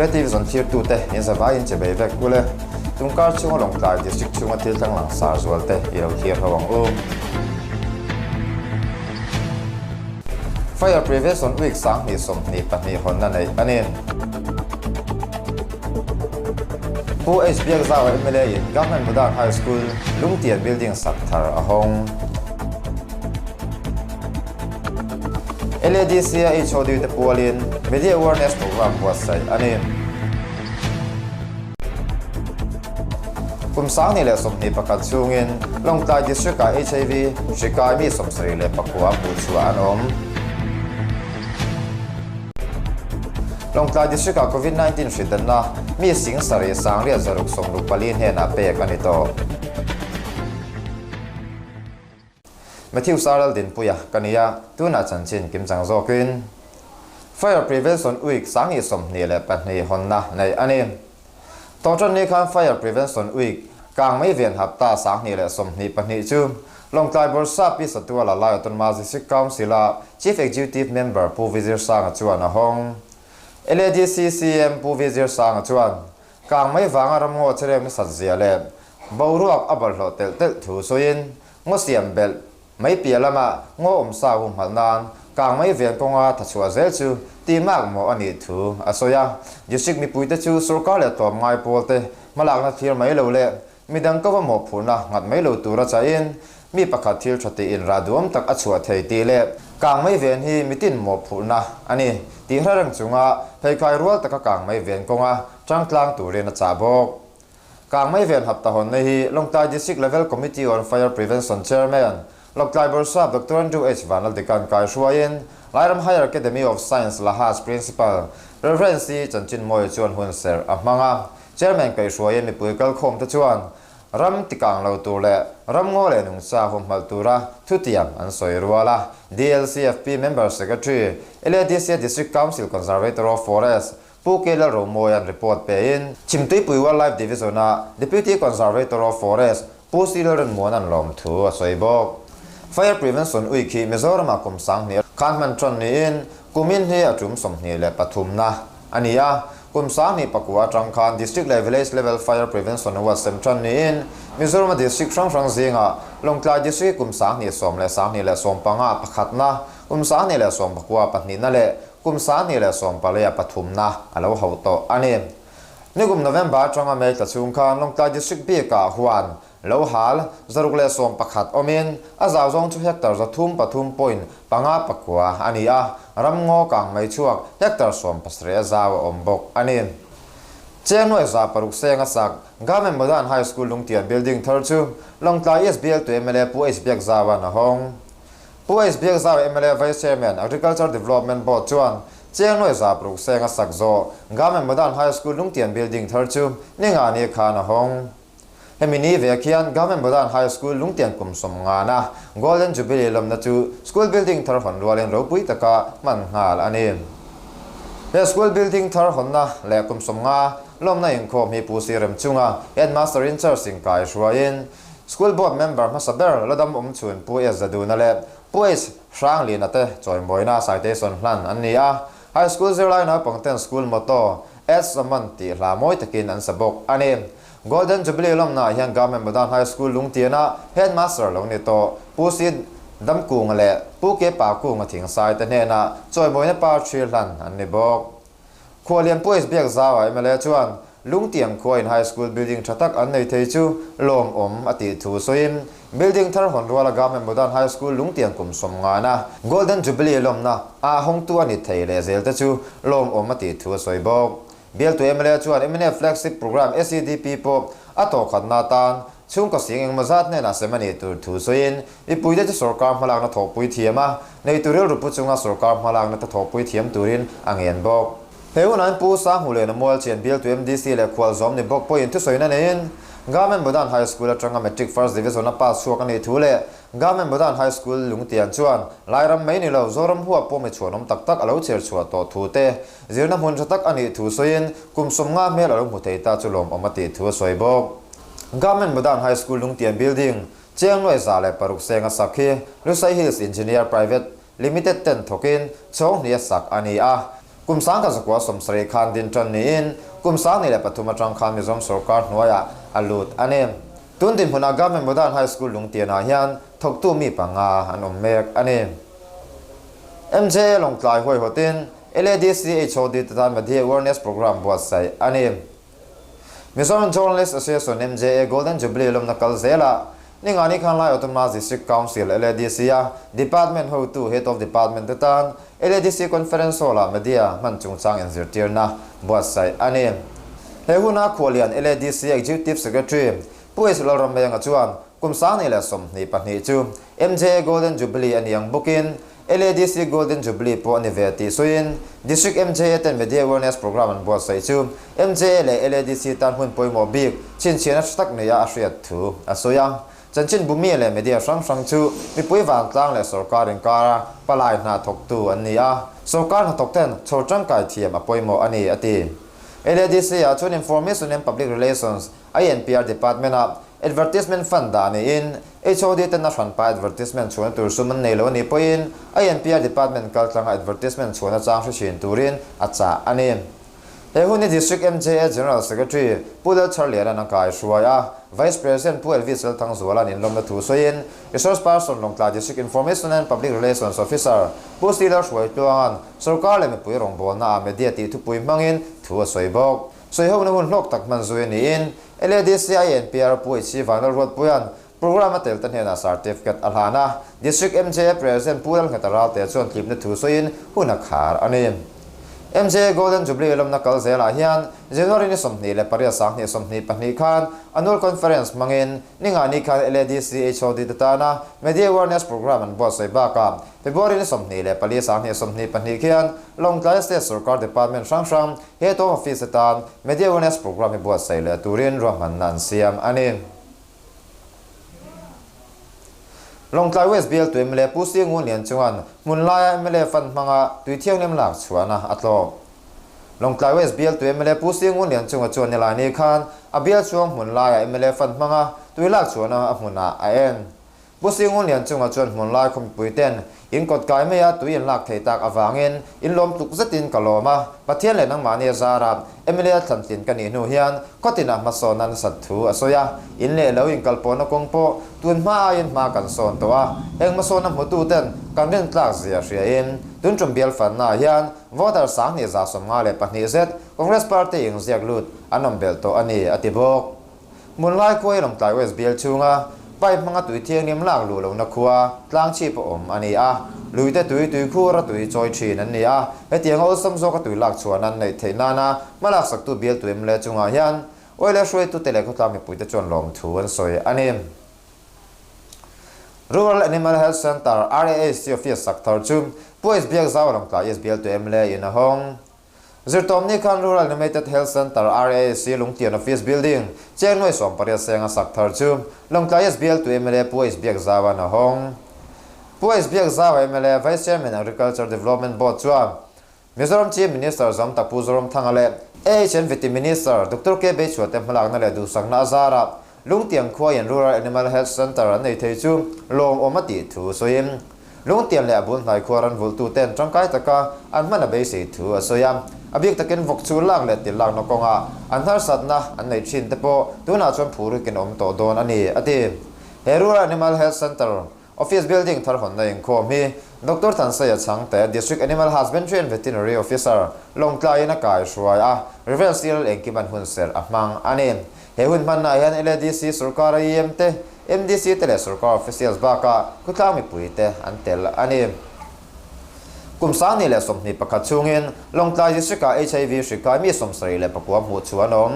Creative Zone thirtute in zavaiin che bei vek ule. Tungkar chhunga Lawngtlai District chhunga thil thleng langsar zualte i lo thlir ho ang u. Fire Prevention Week 2022 hawnna neih a ni. Pu H Biakzau mla in Government Modern High School Lungtian Building sak thar a hawng. LADC a HOD te pualin Media Awareness Programme buatsaih a ni. Kum 2021 chhungin Lawngtlai District-ah hiv hri kai mi 79 hmuh chhuah an awm. Lawngtlai District-ah Covid 19 hri danna mi 7 664 hnenah pek a ni tawh. Matthew Saral Dinpuia ka ni a, tunah chanchin kimchang zawkin Fire Prevention Week 2022 hawnna neih a ni. Tawhtan ni khan Fire Prevention Week kang mai ven hapta 2022 chu Lawngtlai Bawrhsap Pi Satuala Laiawtawnma District Council-a Chief Executive Member Pu Vizir Sanga chuan a hawng. LADC CM Pu Vizir Sanga chuan kang mai vanga ramngaw chereu nasat zia leh boruak a bawlhhlawh telh telh thu sawiin Ngaw siam belh mai piah lama ngaw awm sa hu hmalh nan kang mai ven kawnga tha chhuah zel chu tih mak maw a nih thu a sawi a. District mipuite chu sorkar leh tlawm ngai pawl te hmalakna thlir mai lo leh midang ka va mawhphurhna nghat mai lo tura chahin mi pakhat thil tha tiin rah duhawm tak a chhuah thei tih leh kang mai ven hi mitin mawhphurhna a ni tih hre reng chunga pheikhai rual taka kang mai ven kawnga tangtlang turin a chah bawk. Kangmei ven hapta hawnna hi Lawngtlai District Level Committee on Fire Prevention Chairman, Lawngtlai Bawrhsap Doctor Andrew H. Vanlaldikan kaihruaiin Lairam Higher Academy of Science Lahas Principal, Rev. C. Chanchinmawia chuan hun serh a hmang a. Chairman kaihruaiin mipui kalkhawmte chuan ram tikang lo tur leh ramngaw leh nungcha humhalh tura thutiam an sawi rual a. DLCFP Member Secretary, LADC District Council Conservator of Forest, Pu K Lalromawia'n report pein, Chhimtuipui Wildlife Division-a Deputy Conservator of Forest Pu C Lalrinmuana'n lawmthu a sawi bawk. Fire Prevention Week hi Mizoramah kum 2000 khan hman ṭan niin kumin hi a ṭum 23na a ni a. Kum 2009 aṭang khan District leh Village Level Fire Prevention Award sem ṭan niin Mizorama District hrang hrang zingah Lawngtlai District kum 2010 le 2015 pakhatna, kum 2019 pahnihna leh Kum 2014 a pathumna a lo hauh tawh a ni. Nikum November atanga May tla chhung khan Lawngtlai District bikah huan lo hal 111 awmin a zau zawng chu hectare 303.59 a ni a, ramngaw kang mai chhuak hectare 17 a zau a awm bawk a ni. Cheng nuai 600 seng a sak Government Modern High School Lungtian building thar chu Lawngtlai East bialtu mla Pu H Biakzaua'n a hawng. Pu H Biakzau mla Vice Chairman, Agriculture Development Board chuan Chiang nuai 600 seng a sak zawh Government Modern High School Lungtian building thar chu ninga ni khan a hawng. Hemi ni vek hian Government Modern High School Lungtian kum 50na Golden Jubilee lawmna chu school building thar hawn rualin ropui taka hman nghal a ni. He school building thar hawnna leh kum 50 lawmna inkhawm hi Pu Si Remchunga, Headmaster in Charge inkai hruaiin, School Board member hmasa ber Ladam awmchhun Pu S Zaduna leh Pu H Hranglina te chawimawina citation hlan an ni a. High School zirlai naupangten school motto S Zaman tih hla mawi takin an sa bawk a ni. Golden Jubilee lawmnaah hian Government Modern High School Lungtiana Headmaster lo ni tawh Pu C Damkunga leh Pu K Pakunga Thingsai te hnenah chawimawina par thlir hlan an ni bawk. Khualian Pu H Biakzau-a mla chuan Lungtiang khuain High School building tha tak an nei thei chu lawmawm a tih thu sawiin building thar hawn ruala Government Modern High School Lungtiang kum 50na Golden Jubilee lawmna ah hawngtu a ni thei leh zel te chu lawmawm a tih thu a sawi bawk. Bialtu mla chuan mnf Flagship Programme SEDP pawh a tawhkhatna atan chhungkaw sing engemaw zat hnenah sem a nih tur thu sawiin mipuite chu sorkar hmalakna thawhpui thiam a, neitu rilru pu chunga sorkar hmalakna te thawhpui thiam turin a ngen bawk. He hunain Pu Sanghuliana Mualchian bialtu MDC leh khualzawm ni bawk pawhin thusawina neiin Government Modern High School atanga Matric First Division a pass chhuak a nih thu leh Government Modern High School Lungtian chuan Lairam mai ni lo Zoram huap pawh mi chhuanawm tak tak a lo chher chhuah tawh thu te zirna hmun tha tak a nih thu sawiin kum 50 hmel a lo hmu thei ta chu lawmawm a tih thu a sawi bawk. Government Modern High School Lungtian Building, Chiang nuai 106 seng a sak hi Lusai Hills Engineer Private Limited ten thawkin chhawng hnih a sak a ni a. Kum 1970 khan din tan niin kum 2003 atang khan Mizoram sorkar hnuaiah a lut a ni. Tun dinhmunah Government Modern High School Lungtianah hian thawktu mi panga an awm mek a ni. MJA Lawngtlai huaihawtin LADC HOD te tan Madhya Awareness Programme buatsaih a ni. Mizoram Journalist Association, MJA, Golden Jubilee lawmna kal zelah Ningani khan Lai Autonomous District Council, LADC, a Department hotu, Head of Department, te tan LADC Conference Hall-ah Media hman chungchang inzirtirna buatsaih a ni. He huna khualian LADC Executive Secretary Pu H. Lalrammenga chuan kum 2022 chu MJA Golden Jubilee a ni ang bawkin LADC Golden Jubilee pawh a ni ve tih sawiin District MJA ten Media Awareness Programme an buatsaih chu MJA leh LADC tan hun pawimawh bik chhinchhiahna tha tak neia a hriat thu a sawi a. Chanchin bumi leh media hrang hrang chu mipui vantlang leh sorkar inkara palai hna thawktu an ni a, sorkar hnathawk ten chhawr tangkai thiam a pawimawh a ni, a ti. LADC-ah chuan Information and Public Relations, INPR, Department-ah Advertisement Fund dah niin HOD ten a hranpa advertisement chhuahna tur sum an nei lo a nih pawhin INPR Department kaltlanga advertisement chhuahna chang hre thin turin a chah a ni. He hun hi District MJA General Secretary Pu Lalchharliana'n a kaihruai a, Vice President Pu Elvis Lalthangzuala'n inlawmna thu sawiin Resource Person Lawngtlai District Information and Public Relations Officer Pu Sri Lalhruaitluanga'n Sorkar leh mipui rawngbawlnaah media tih thupui hmangin thu a sawi bawk. Sawihona hun hlawk tak hman zui a niin LADC INPR Pu HC Vanlalruatpuia'n programme a telte hnenah certificate a hlan a, District MJA President Pu Lalngheta Ralte chuan tlipna thu sawiin hun a khar a ni. MJA Golden Jubilee lawmna kal zelah hian January ni 28 2022 khan Annual Conference hmangin Ningani khan LADC HOD te tana Media Awareness Programme an buatsaih bakah February ni 24 2022 khian Lawngtlai State Sorkar Department hrang hrang He tawng office atan Media Awareness Programme hi buatsaih leh turin ruahmanna an siam a ni. Lawngtlai West bialtu mla Pu Sing Ngun Lian chungan hmun laia mla fund hmanga tui thianghlim lak chhuahna a tlawh. Lawngtlai West bialtu mla Pu Sing Ngun Lian chunga chuan Nilaini khan a bial chhuang hmun laia mla fund hmanga tui lak chhuahna a hmunah a en. Pu Singunlian chungah chuan hmun lai khawmipui ten in kawt kai mai a, tui in lak thei tak avangin in lawm tluk zetin ka lawm a, Pathian leh nangmahni a zara mla thlantlin ka nih hnu hian khawtinah hmasawn a nasat thu a sawi a, in leh lo in kalpawhna kawng pawh tun hma aiin hma kan sawn tawh a, heng hmasawnna hmutu ten kan rin tlak zia hria in tun tum bial fanna ah hian voter 2154 zet Congress party in ziak lut an awm belh tawh a ni a ti bawk. Hmunlai khua hi Lawngtlai West bial chhunga pipe hmanga tui thianghlim lak luh lohna khua tlang chhip a awm a ni a. Luite tui tuikhur a tui chawi thin an ni a. Hetiang awlsam zawka tui lak chhuahna an neih theih nana hmalak saktu bialtu mla chungah hian oil a hruaitute leh khawtlang mipuite chuan lawmthu an sawi a ni. Rural Animal Health Centre, RAHC, office sak thar chu Pu S Biakzau Lawngtlai East bialtu mla in a hawng. Zirtawmni khan Rural Animated Health Centre, RAAC, Lungtian Office Building, cheng nuai 18 senga sak thar chu Lawngtlai East bialtu mla Pu H Biakzaua'n a hawng. Pu H Biakzaua mla Vice Chairman Agriculture Development Board chuan Mizoram Chief Minister Zamta Pu Zoramthanga leh AHNVT Minister Doctor K Beichhuate hmalakna leh duhsakna a zarah Lungtiang khuaiin Rural Animal Health Centre an nei thei chu lawmawm a tih thu sawiin, Lungtian leh a bul hnai khua ran vulhtuten tangkai taka an hman a beisei thu a sawi a. A bik takin vawk chu lak leh til lakna kawngah an harsatna an neih thin te pawh tunah chuan phuruikin a awm tawh dawn a ni, a ti. He Rural Animal Health Centre Office building thar hawnna inkhawm hi Doctor Thansaya Chhangte, District Animal Husbandry and Veterinary Officer, Lawngtlaiin a kaihruai a, Rev. Cyril Engkiman hunserh a hmang a ni. He hun hmannaah hian LADC sorkar IEM te, MDC te leh sorkar officials bakah khawtlang mipui te an tel a ni. Kum 2021 chhungin Lawngtlai District-ah HIV hri kai mi 79 hmuh chu an awm.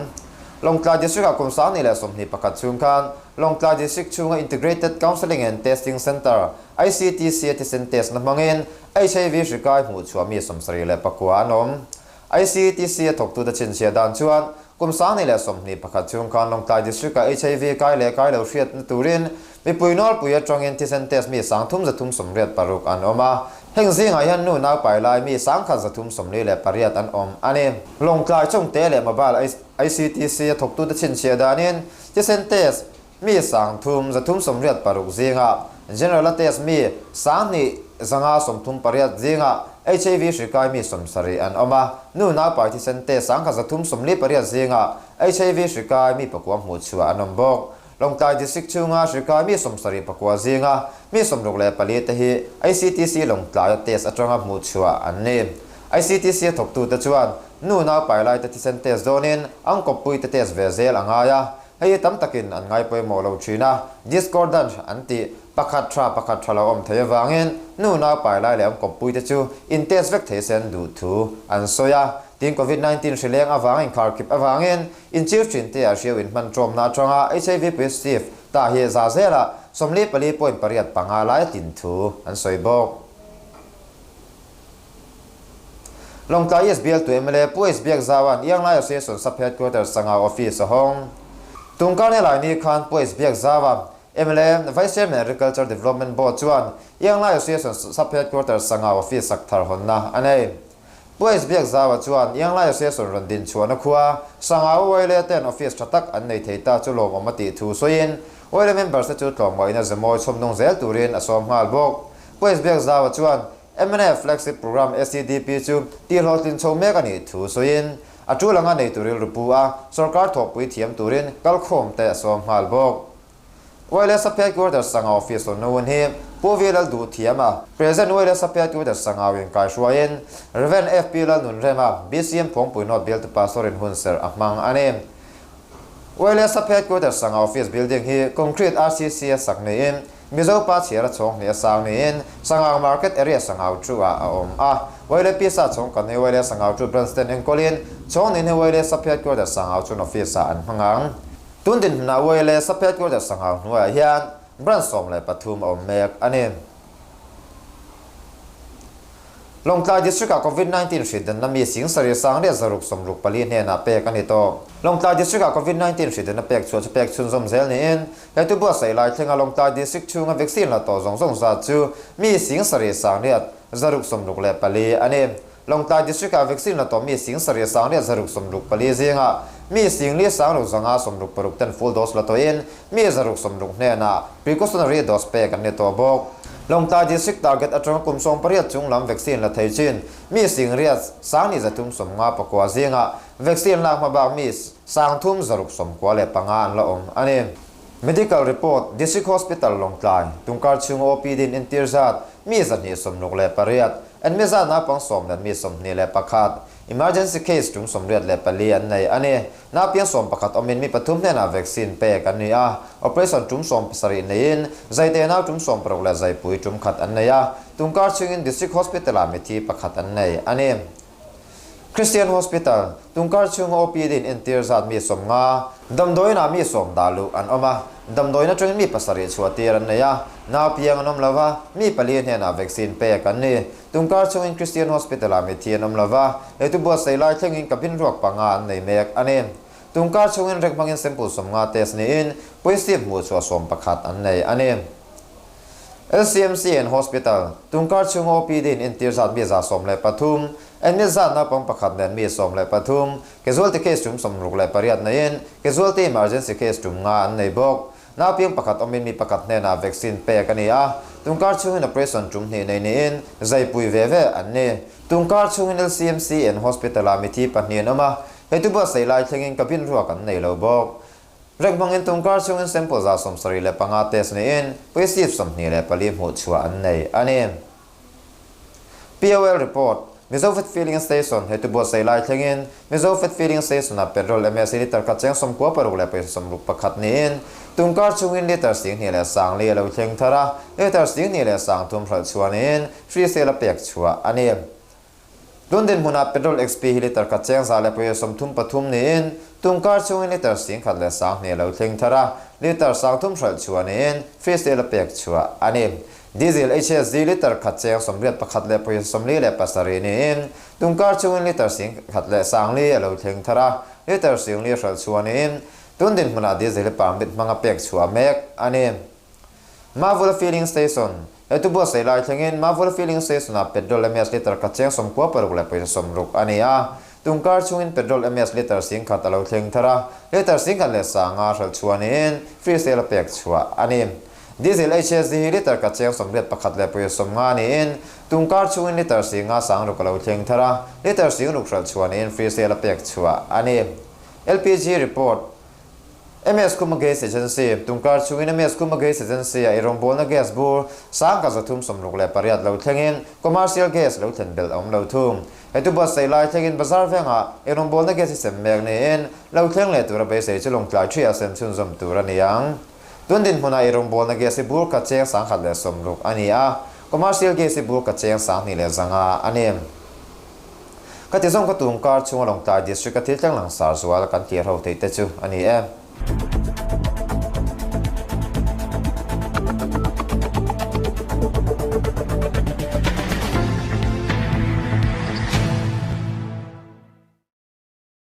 Lawngtlai District-ah kum 2021 chhung khan Lawngtlai District chhunga Integrated Counselling and Testing Centre, ICTC, a thisen test na hmangin HIV hri kai hmuh chhuah mi 79 an awm. ICTC a thawktute chhinchhiah dan chuan kum 2021 chhung khan Lawngtlai District-ah HIV kai leh kai lo hriatna turin mipui nawlpui atangin thisen test mi 3386 an awm a. Heng zingah hian nu naupai lai mi 1348 an awm a ni. Lawngtlai Chawngte leh Mobile ICTC a thawktute chhinchhiah danin thisen test mi 3386 zingah General-a test mi 2. 538 zingah HIV hri kai mi 70 an awm a, nu naupai thisen test 1348 zingah HIV hri kai mi pakua hmuh chhuah an awm bawk. Lawngtlai District chhunga hri kai mi 74 zinga mi 64 te hi ICTC Lawngtlaia test atanga hmuh chhuah an ni. ICTC a thawktute chuan nu naupai laite thisen test dawnin an kawppuite test ve zel a ngai a, Hei hi tam takin an ngai pawimawh lo thin a, discordant an tih, pakhat tha pakhat tha lo awm thei avangin nu nau pai lai leh an kawppuite chu in test vek thei se an duh thu an sawi a. Tin, Covid 19 hri leng avang inkharkhip avangin inchir thin te ah hriau inhman ṭawmna aṭanga HIV positive ta hi za zela 44.85 lai a tlin thu an sawi bawk. Lawngtlai East bialtu mla Pu H Biakzaua'n Ianglai Association Sub-Headquarters Sangau Office a hawng. Tungkar helai ni khan Pu H Biakzaua, mla, Vice Chairman Agriculture Development Board chuan Ianglai Association Sub-Headquarters Sangau Office sak thar hawnna a nei. Pu H Biakzaua chuan Ianglai Association rawn din chhuahna khua Sangau YLA ten office tha tak an nei thei ta chu lawmawm a tih thu sawiin YLA members te chu tlawmngaihin a zemawi chhawmnung zel turin a sawm nghal bawk. Pu H Biakzaua chuan Mnf flagship programme SEDP chu tihhlawhtlin chho mek a nih thu sawiin, a tul anga nei tur rilru pu a, sorkar thawhpui thiam turin kalkhawm te a sawm nghal bawk. Wireless Sub Headquarters Sangau Office awn hun hi Pu V Lal duh thiam a, Present Wireless Sub Headquarters Sangau in kaihruaiin Rev FP Lal Nunrema, BCM Phawngpui North Bialtu Pastor in hunserh a hmang a ni. Wireless Sub Headquarters Sangau Office Building hi concrete RCC a sak niin, Mizo pa chhiar a chhawng hnih a sang niin Sangau Market Area Sangau Chu ah a awm a. Waile Pisa chhawng kan hi Waile Sangau Chu Branch ten enkawlin chhawng nin hi Waile Sub Headquarters Sangau Chun Office ah an hmang ang. Tun dinhmunah Waile Sub Headquarters Sangau hnuaiah hian Branch 13 a awm mek a ni. Lawngtlai District-ah Covid 19 hridanna mi 76 664 hnenah pek a ni tawh. Lawngtlai District-ah Covid 19 hridanna pek chhuah chu pek chhunzawm zel niin, he tu buatsaih lai thlenga Lawngtlai District chhunga vaccine la tawh zawng zawng zat chu mi 76,664 a ni. Lawngtlai District-ah vaccine la tawh mi 76,664 zingah mi 46,566 ten full dose la tawhin mi 160 hnenah precautionary dose pek an ni tawh bawk. Lawngtlai District target atanga kum 18 chung lam vaccine la thei chin mi 63,359 zingah vaccine lak hma bak mi 3695 an la awm a ni. Medical report, District Hospital Lawngtlai, tungkar chhunga OPD in entir zat mi 268, an mi zat naupang 10 leh mi 21, emergency case tum 84 an nei a ni. Naupiang 11 awmin mi pathum hnenah vaccine pek an ni a, operation tum 17 neiin zaite nau tum 16 leh zaipui tum khat an nei a, tungkar chhungin District Hospital-ah mithi pakhat an nei a ni. Christian Hospital, tungkar chhunga OPD in entir zat mi 50, damdawiinah mi 10 dah luh an awm a, damdawiin atangin mi pasarih chhuah tir an nei a, naupiang an awm lo va, mi pali hnenah vaccine pek an ni. Tungkar chhungin Christian Hospital-ah mithi an awm lo va, heitu buatsaih lai thlengin cabin ruak panga an nei mek a ni. Tungkar chhungin rek hmangin sample 50 test niin positive hmuh chhuah 11 an nei a ni. LCMC and Hospital, Tungkar chhunga OPD in entir zat mi 113, admit zat naupang pakhat nen mi 13, casualty case tum 68 neiin casualty emergency case tum nga an nei bawk. Naupiang pakhat awmin mi pakhat hnenah vaccine pek a ni a, tungkar chhungin operation tum hnih nei niin zaipui ve ve an ni. Tungkar chhungin LCMC and Hospital-ah mithi pahnih an awm a, heitu buatsaih lai thlengin cabin ruak an nei lo bawk. Rek hmangin tungkar chhungin sample 75 test niin positive 24 hmuh chhuah an nei a ni. POL report, Mizo Fat Filling Station he tubuatsaih lai thlengin Mizo Fat Filling Station-ah petrol MSC litre khat cheng 96 leh pawisa 61 niin tungkar chhungin litre 2000 leh 4000 a lo thleng thar a, litre 2000 leh 3000 hralh chhuah niin free sale a pek chhuah a ni. Tun dinhmunah petrol XP hi litre khat cheng za leh pawisa 33 niin tungkar chhungin litre 10,000 leh 2000 a lo thleng thar a, litre 3000 hralh chhuah niin free sale a pek chhuah a ni. Diesel HSD litre khat cheng 81 leh pawisa 47 niin tungkar chhungin litre 10,000 leh 40 a lo thleng thar a, litre 40 hralh chhuah niin tun dinhmunah diesel hi permit hmanga pek chhuah mek a ni. Mavula Filling Station, He tu buatsaih lai thlengin Mavula Filling Station-ah petrol MS litre khat cheng 96 leh pawisa 60 a ni a. Tungkar chhungin petrol MS litre 10,000 a lo thleng thar a, litre 10,000 leh 50 hralh chhuah niin free sale a pek chhuah a ni. Diesel HSD hi litre khat cheng 81 leh 90 niin, tun kar chhungin litre 50 60 a lo thleng thar a, litre 60 hralh chhuah niin free sale a pek chhuah a ni. LPG report, MS Khuma Gas Agency, Tun kar chhungin MS Khuma Gas Agency-a eirawngbawlna gas bur 1368 lo thlengin commercial gas lo thlen belh a awm lo thung. Hetu buatsaih lai thlengin bazar vengah eirawngbawlna gas hi sem mek niin lo thleng leh tura beisei chu Lawngtlai ṭhiah sem chhunzawm tur a ni ang. Tun dinhmunah eirawngbawlna gas hi bur khat cheng 160 a ni a, commercial gas hi bur khat cheng 2100 a ni. Ka ti zawng ka tun kar chhunga Lawngtlai District-a thil thleng langsar zual kan tlir ho theih te chu a ni e.